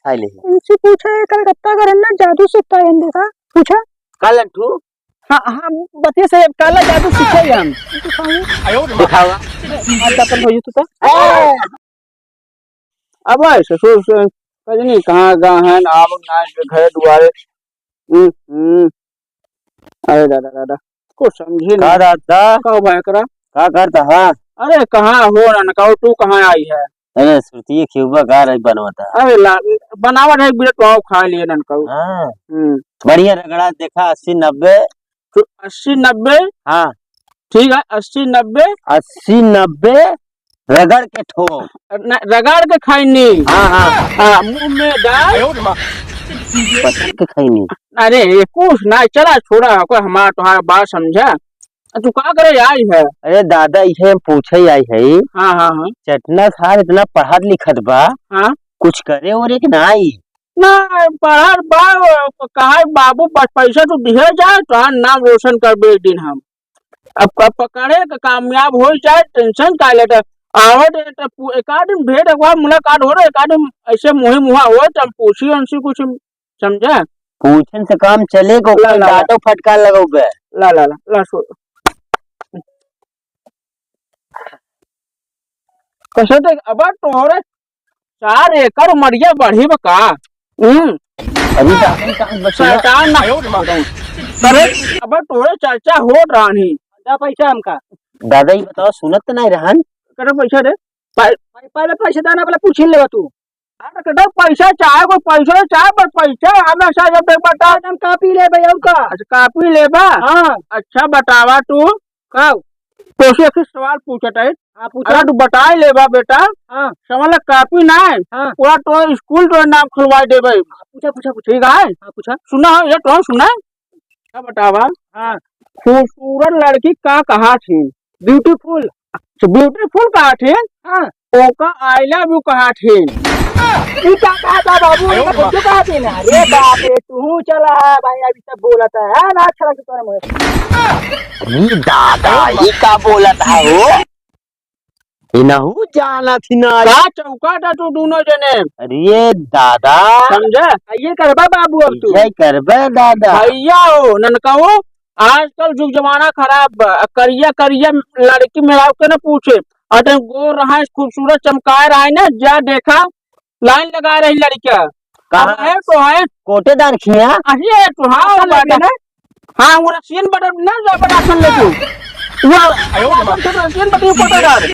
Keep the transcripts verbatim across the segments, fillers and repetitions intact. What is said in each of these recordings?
बैठाइ ले। इनसे पूछा है, कलकत्ता का रहना जादू सीखता है, देखा, पूछा। का लंठू? हाँ, हाँ, बतिया से काला जादू सीखे ही हम। दिखावा। आज अपन भौजी तू तो। ए! अब आए ससुर से, कजनी कहाँ गा है, ना आवन ना है, घर दुआरे। हम्म, हम्म। अरे दादा, दादा, कुछ समझी का नहीं। दादा? का हुआ एकरा? का करता है? अरे कहाँ हो ननकाऊ, तू कहाँ आई है? अरे सुरती क्यों बा, गा रही बनवता। अरे ला, बनावत है, एक मिनट आओ, खा लिए ननकाऊ। हाँ। हम्म। बढ़िया रगड़ा देखा, अस्सी नब्बे। तो अस्सी नब्बे? हाँ। ठीक है, अस्सी नब्बे। अस्सी नब्बे रगड़ के ठो। न, रगड़ के खाइनी। हाँ, हाँ। हाँ, मुंह में डाल। पटक के खाइनी। अरे, ये कुछ ना, चला, छोड़ा, कोई हमारा, तुम्हारा बात समझा। तू का करे आई है? अरे दादा, इहे हम पूछे आई है। हाँ, हाँ, हाँ। चटना सार इतना पढ़त लिखत बा, हाँ। कुछ करे ओरे के नाई? ना, पढ़त बा, कहा बाबू, बस पैसा तू दिहे जाए, तोहार नाम रोशन करबे एक दिन हम। अब क-, पकड़े के कामयाब हो जाए, टेंशन का लेता? आवत है तो पू-, एक आध दिन भेंट, एक बार मुलाकात हो रहा, एक आध दिन ऐसे मुँहे मुँहा हो, तो हम पूछी उनसे कुछ, समझा? पूछन से काम चले को, ला, ला, ला। डांटो फटकार लगो बे। ला, ला, ला, ला, सो। कैसे देख, अब तोहरे चार एकड़ उमरिया बढ़ी बा का? हम्म। अभी तो अपन काम बचला। शैतान ना। अरे, अब तोहरे चर्चा होत रहनी। दा पैसा हमका। दादा, ई बताओ, सुनत तो नहीं रहन? करे पैसा दे। पह-, पहले पैसा देना, पहले पूछ ही लेवा तू। अरे, तो पैसा चाहे, कोई पैसा चाहे, बस पैसा, हमें साहब एक बार बता। हम कापी लेबे, और का? अच्छा, कापी लेबा? हाँ। अच्छा, बतावा तू। का? तोसे एक सवाल पूछत है। हाँ, पूछा। अरे, तू बताई लेबा, बेटा। हाँ। समझ ले, कापी ना है। हाँ। पूरा तो स्कूल तो नाम खुलवाई देबे। पूछा, पूछा, पूछा। ठीक है? हाँ, पूछा। सुना हो, ये तो सुना। का बतावा? हाँ। खूबसूरत लड़की का कहा थी? Beautiful। अच्छा, beautiful कहा थी? हाँ। ओका I love you कहा थी। ई का कहा था बाबू? आयो ओका रे। कुछ कहा थी ना? अरे बाप रे, तू चला है भाई, अभी सब बोला था, है ना? अच्छा लगा तुम्हारा मुझे। अरे दादा, ई का बोला था हो? इनहू जाना थी ना। का चौका था तू दोनों जने? अरे दादा। समझे? ये करबा बाबू अब तू। ये करबे दादा। भैया हो, ननका हो, आजकल जुग जमाना खराब बा। करिया करिया लड़की मेहरारू के न पूछे। और तन गोर रहा है, खूबसूरत चमकाए रहा है ना, जा देखा, लाइन लगा रही लड़कियां। कहाँ? अब है तो है। कोटेदार खिया? अरे तो हाँ, अच्छा बात है। लगे ना? हाँ, वो रसियन बटन ना, जा बड़ा सुन ले तू। वो रसियन बटन कोटेदार।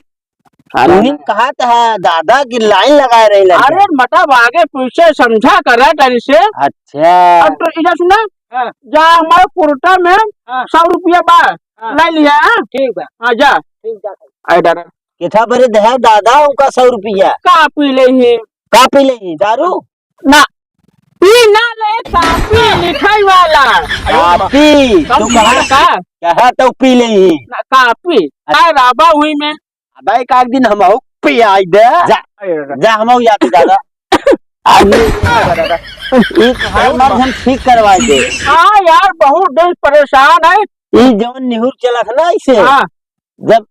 अरे उन्हीं कहा था दादा की लाइन लगाए रही लड़कियां। अरे मतलब आगे पीछे समझा करा तनी से। अच्छा। अब तो इधर सुना, हाँ। जा हमारे कुर्ता में हाँ। सौ रुपया बा, हाँ। ले लिया, हाँ? ठीक बा। हाँ, जा। ठीक बा। अरे दादा। किथा बरे दे दादा उनका सौ रुपया? कापी लेही। कापी लेही, दारू? ना, पी ना ले, कापी, मिठाई वाला। कापी, तू कहा का? कहा तो पी लेही। ना, कापी। अच्छा। का राबा हुई में? अबे एक आध दिन हमहू पियाई दे। जा, अरे, जा हमहू जाते दादा। अरे, दादा। ई हमार हम ठीक करवाई दे। हाँ यार, बहुत दिन परेशान है। ई जवन निहुर चलत है ना इसे। हाँ। जब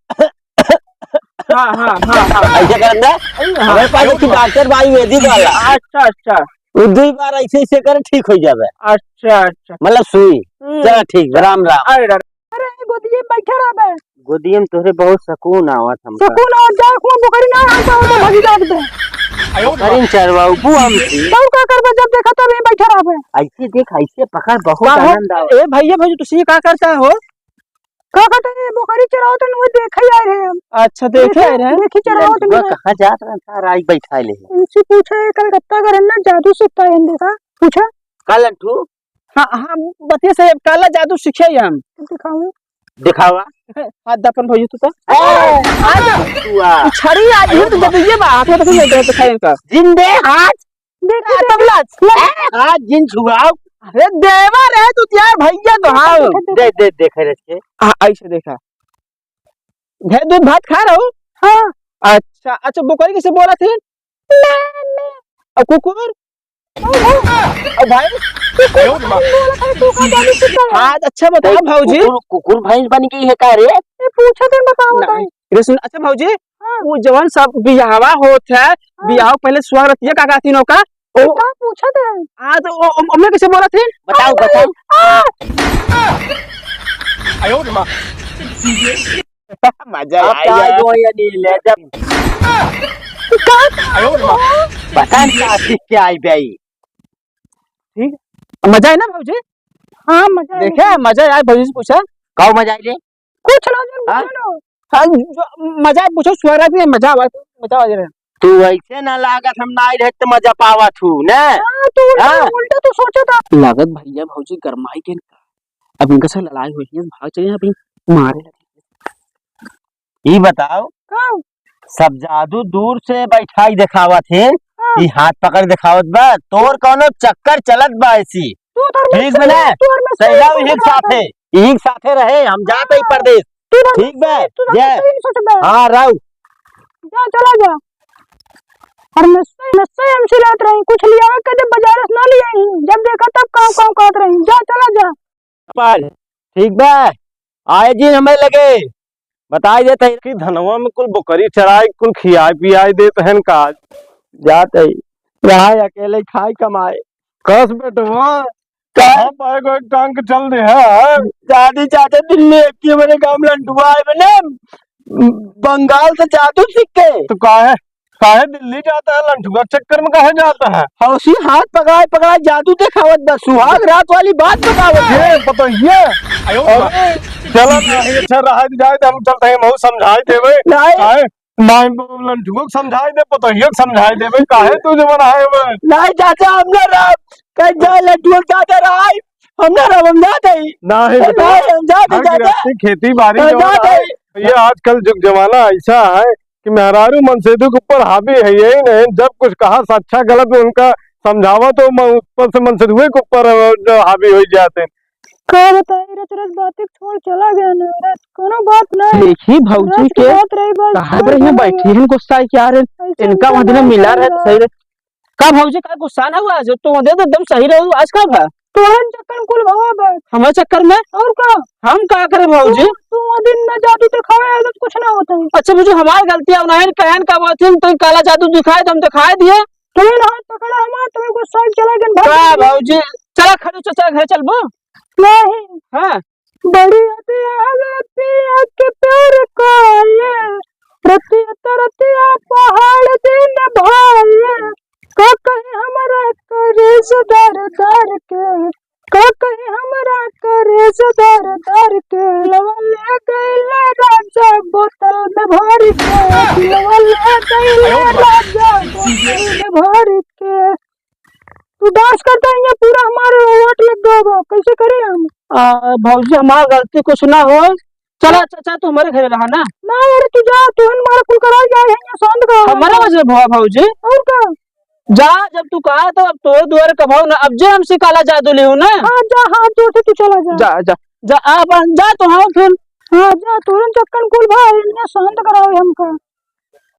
हाँ, हाँ, हाँ, हाँ। ऐसे करत ना, हाँ। हमारे पास एक डॉक्टर बा आयुर्वेदिक वाला। अच्छा, अच्छा। वो दुई बार ऐसे, ऐसे करे, ठीक हो जावे। अच्छा, अच्छा। मतलब सुई। हम्म। चला ठीक बा, राम राम। अरे, अरे। अरे, गोदिये में बैठे रहबे। गोदिये में तोहरे बहुत सुकून आवत हमका। सुकून आवत, जा कुआं बोकरी ना आवत, आवत, भागी जात बे। करीन चरवाऊ, बू हमसे। तब का करबे, जब देखा तब यहीं बैठे रहबे। ऐसे देख, ऐसे पकड़, बहुत का हो? आनंद आवत। ए भैया, भौजी, तुसी का करता हो? का कहते हैं, बोकरी चरावत हन, वो देखे आए रहे हम। अच्छा, देखे आए रहे? देखी चरावत हन। कहाँ जात रहे? सारा आई बैठा ले। इनसे पूछा है, कलकत्ता का रहना, जादू सीखता है, देखा? पूछा? का लंठू? हाँ, हाँ, बतिया से काला जादू सीखे ही हम। दिखाऊं? दिखावा। हाथ दपन भौजी तू तो। ए, हाथ दुआ। छड़ी आज ही तो जब ये बात हो तो फिर देखे इनका। जिंदे हाथ। देखी, आ, देखी। तबला। ए, हाथ जिन छुआओ। अरे देवा रे तू यार भैया तो हाँ। दे, दे, देखे रहे के। हाँ, ऐसे देखा। घे दूध भात खा रहो? हाँ। अच्छा, अच्छा, बोकरी कैसे बोला थी? मैं, मैं। और कुकुर? ओ भाई, तू कौन बोलत है, तू का जानी कितना है? हाँ, अच्छा बताओ भौजी। कुकुर, कुकुर भैंस बन गई है का रे? ए, पूछा तो बताओ ना। बताओ। अरे सुन, अच्छा भौजी, हाँ। वो जवन सब बियाहवा होत है, हाँ। बियाह पहले सुहाग रतिया का गाती नौका? ओ। का पूछत है? आ, तो ओ, ओ, ओमे कैसे बोलत है? बताओ, आ, बताओ। आ। आयो रे माँ। मजा अब आई का यार। जो ये नीले जब का? आयो रे माँ। पता नहीं का सीख के आई बे। ठीक? मजा है ना भौजी? हाँ, मजा है। देखे, मजा आए, भौजी से पूछा। का मजा आए रे? कुछ ना, जो हाँ? बोलो ना। हाँ, जो मजा आए, पूछो, स्वर भी मजा आवा, मजा आ रहा है। तू ऐसे ना लागत, हम ना आए रहे तो मजा पावा थू, ने? हाँ, तू उल्टा, हाँ? उल्टा तू सोचा था। लागत भैया भौजी गरमाई के, अब इनका से लड़ाई हुई है, भाग चले, अभी मारे लगे। ई बताओ, का? सब जादू दूर से बैठाई देखावत है, हाँ। ई हाथ पकड़ देखावत बा, तोर कौनो चक्कर चलत बा ऐसी। तू तो ठीक बा ना? तू और मैं सही सही बात एक है। साथे, एक साथे रहे, हम जात ही हाँ। परदेस। तू तो ठीक बा? सही, तू तो जय। सही सोच बा। हाँ, राउ। जा, चला जा। और मैं सही, मैं सही हम सिलात रही, कुछ लियावे के जब बाजार से ना लियाई, जब देखा तब काव काव करत रही। जा, चला जा। पर ठीक बा, आए जी हमें लगे, बताई देत है कि धनवा में कुल बकरी चराए, कुल खियाए पियाए देत हन का। जात है, रहा अकेले खाए कमाए। कस बेटवा, का? कहाँ पाए को एक टांग के चल दे है? दादी चाचा दिल्ली एक ही मेरे गांव में लंडुआ आए बने, बंगाल से जादू सीख के। तो काहे काहे दिल्ली जाता है? लंठुआ के चक्कर में काहे जाता है? हौसी हाथ पकड़ाए पकड़ाए जादू देखावत बा, सुहाग रात वाली बात बतावत है। ये पतोहिए। अरे, चलो, नहीं, अच्छा रहा जाए तो हम चलते हैं, बहुत समझाई देवे। नहीं। काहे? नहीं, लंठुआ को समझाई दे, पतोहिए को समझाई देवे, काहे तू जो बनाए हुए? नहीं चाचा, हम ना रहा, कहीं जाए लंठुआ के चाचा रहा, हम ना रहा, हम जाते ही। नहीं, नहीं, हम जाते, घर चाचा। गृहस्थी, खेती बाड़ी हम जो जाते है, ही। ये आजकल जुग जमाना ऐसा है कि मेहरारू मनसेधू के ऊपर हावी है, यही नहीं, जब कुछ कहा, अच्छा गलत में उनका समझावा, तो म-, ऊपर से मनसेधुए के ऊपर, अ, जो हावी हो जाते हैं। का बताई, रच रच बातें छोड़ चला गया ना, रच कोनो बात नहीं। देखी भौजी रच के बात रही, बस कहाँ छोड़ पर यहाँ चला बैठी गया। हैं, गुस्सा क्या रहे? ऐसे इनका वहाँ दिन मिला रहे तो सही रहे। का भौजी, का गुस्सा ना हुआ? जो तू दे दे, एकदम सही रहू। आज का भा? तोहन चक्कर में कुल भवा बा। हमारे चक्कर में? और का? हम का करे भौजी? तू, तू वो दिन में जादू दिखावे आए तो कुछ ना होता है। अच्छा भौजी, हमार गलती है, उन्हें कहन का बात है, तो काला जादू दिखाए तो हम दिखाए दिए। तू ना हाथ पकड़ा हमार, तुम्हें गुस्सा चला गन भाग का गया। भौजी, चला खड़ू चाचा घर चलबो। नहीं। हाँ। बड़ी याद आवे पिया के प्यार का ये, रतिया त रतिया पहाड़ दिन भाई ये। का कहे हमरा करेज दर दर के, का कहे हमरा करेज दर दर के। लवले गइले राजा बोतल में भर के, लवले गइले राजा बोतल में भर के। तू डांस करता है, ये पूरा हमारे वाट लग गया बा, कैसे करी हम? आ, भौजी, हमार गलती कुछ ना हो। चला, चाचा, तू हमारे घरे रहा ना। ना यार, तू जा, तू हमारा कुल करा जा, यहाँ शांत करा। हमारा वजह भवा, भौजी। और का? जा, जब तू कहा तो अब तोरे दुआरे कभाऊ ना, अब जे हमसे काला जादू लिहू ना। हाँ, जा, हाथ जोड़ के तू चला जा। जा, जा, जा, आप जा तो हाँ फिर। हाँ, जा, तुरंत चक्कर कुल भाई, इन्हें शांत कराओ हमका।